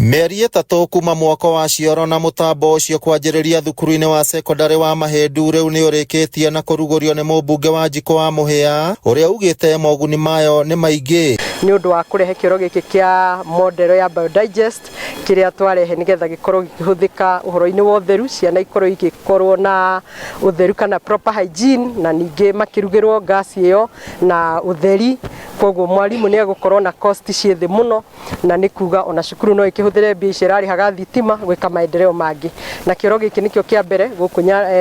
Mĩeri 3 kuma mwako wa cioro na mũtambo ũcio kwanjĩrĩria thukuru-inĩ wa cekondarĩ wa Mahĩndu rĩu nĩ ũrĩkĩtie na kũrugũrio nĩ mũmbunge wa Njikũ wa Mũhĩa ũrĩa ugĩte moguni mayo nĩ maingĩ. Nĩ ũndũ wa kũrehe kĩoro gĩkĩ kĩa model ya biodigest kĩrĩa twarehe nĩgetha gĩkorwo gĩkĩhũthĩka ũhoro-inĩ wa ũtheru, ciana ikorwo igĩkorwo na ũtheru kana proper hygiene, na ningĩ makĩrugĩrwo ngasi ĩyo na ũtheri. Koguo mwarimũ nĩ egũkorwo na cost ciĩ thĩ mũno, na nĩ kuga ona cukuru no ĩkĩhũthĩre mbia icio ĩrarĩhaga thitima gwĩka maendeleo mangĩ. Na kĩoro gĩkĩ nĩkĩo kĩa mbere gũkũ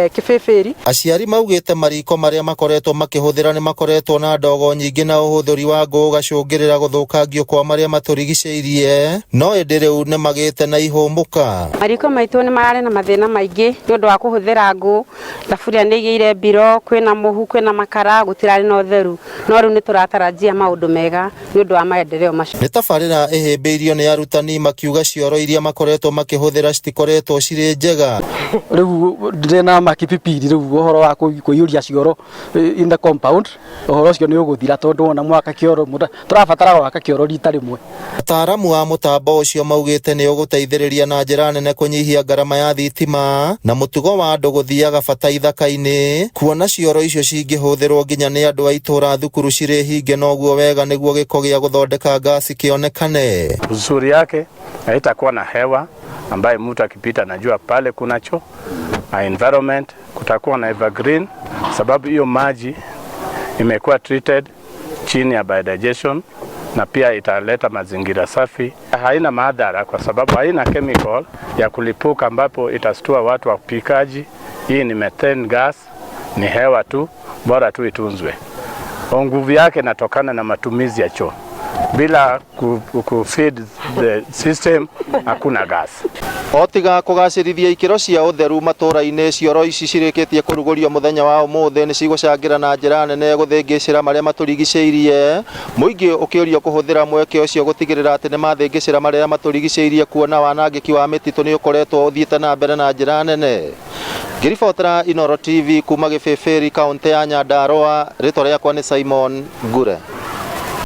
Kĩbĩbĩri. Aciari maugĩte mariko marĩa makoretwo makĩhũthĩra nĩ makoretwo na ndogo nyingĩ na ũhũthĩri wa ngũ ũgacũngĩrĩra gũthũkangio kwa marĩa matũrigicĩirie, no ĩndĩ rĩu nĩ magĩte na ihũmũka. Mariko maitũ nĩ mararĩ na mathĩna maingĩ nĩ ũndũ wa kũhũthĩra ngũ, thaburia nĩ igĩire mbiro, kwĩna mũhu, kwĩna makara, gũtirarĩ na ũtheru, no rĩu nĩ tũratarajia maũndũ mega nĩ ũndũ wa maendeleo macio. Nĩ tabarĩra ĩhĩmbĩirio nĩ arutani makiuga cioro iria makoretwo makĩhũthĩra citikoretwo cirĩ njega. Rĩu ndĩrĩ na makipipiri rĩu ũhoro wa kũiyũria cioro in the compound, ũhoro ũcio nĩ ũgũthira tondũ wona mwaka kĩoro, tũrabatara gwaka kĩoro rita rĩmwe. Ataaramu a mũtambo ũcio maugĩte nĩ ũgũteithĩrĩria na njĩra nene kũnyihia ngarama ya thitima na mũtugo wa andũ gũthiaga bata ithaka-inĩ, kuona cioro icio cingĩhũthĩrwo nginya nĩ andũ a itũra thukuru cirĩ hinge noguo wega nĩguo gĩko gĩa gũthondeka ngasi kĩonekane. Uzuri yake haitakuwa na hewa ambaye mtu akipita anajua pale kuna choo. Environment kutakuwa na evergreen sababu hiyo maji imekuwa treated chini ya biodigestion na pia italeta mazingira safi. Haina madhara kwa sababu haina chemical ya kulipuka ambapo itastua watu wa pikaji. Hii ni methane gas, ni hewa tu, bora tu itunzwe. Nguvu yake inatokana na matumizi ya choo. Bila ku feed the system hakuna gas. Otiga kũgacĩrithia ikĩro cia ũtheru matũra-inĩ, cioro ici cirĩkĩtie kũrugũrio mũthenya wa ũmũthĩ nĩ cigũcangĩra na njĩra nene gũthĩngĩcĩra marĩa matũrigicĩirie. Mũingĩ ũkĩũrio kũhũthĩra mweke ũcio gũtigĩrĩra atĩ nĩ mathĩngĩcĩra marĩa matũrigicĩirie, kuona wanangĩki wa mĩtitũ nĩ ũkoretwo ũthiĩte na mbere na njĩra nene. Ngĩribotera Inooro TV kuma Gĩbĩbĩri, kaũntĩ ya Nyandarũa, rĩtwa rĩakwa nĩ Simon Ngure.